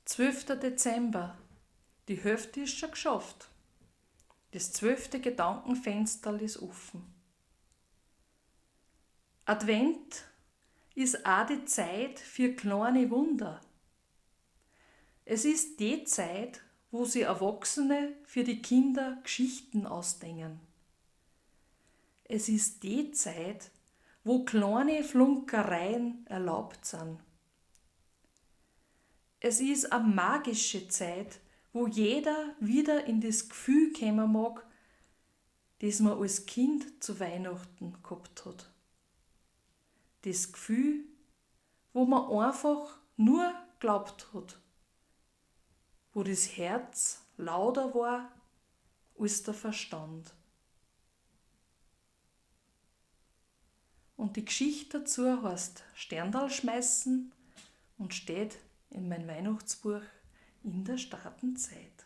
12. Dezember. Die Hälfte ist schon geschafft. Das 12. Gedankenfensterl ist offen. Advent ist auch die Zeit für kleine Wunder. Es ist die Zeit, wo sich Erwachsene für die Kinder Geschichten ausdenken. Es ist die Zeit, wo kleine Flunkereien erlaubt sind. Es ist eine magische Zeit, wo jeder wieder in das Gefühl kommen mag, das man als Kind zu Weihnachten gehabt hat. Das Gefühl, wo man einfach nur glaubt hat, wo das Herz lauter war als der Verstand. Und die Geschichte dazu heißt Sterndal schmeißen und steht in mein Weihnachtsbuch in der Startenzeit.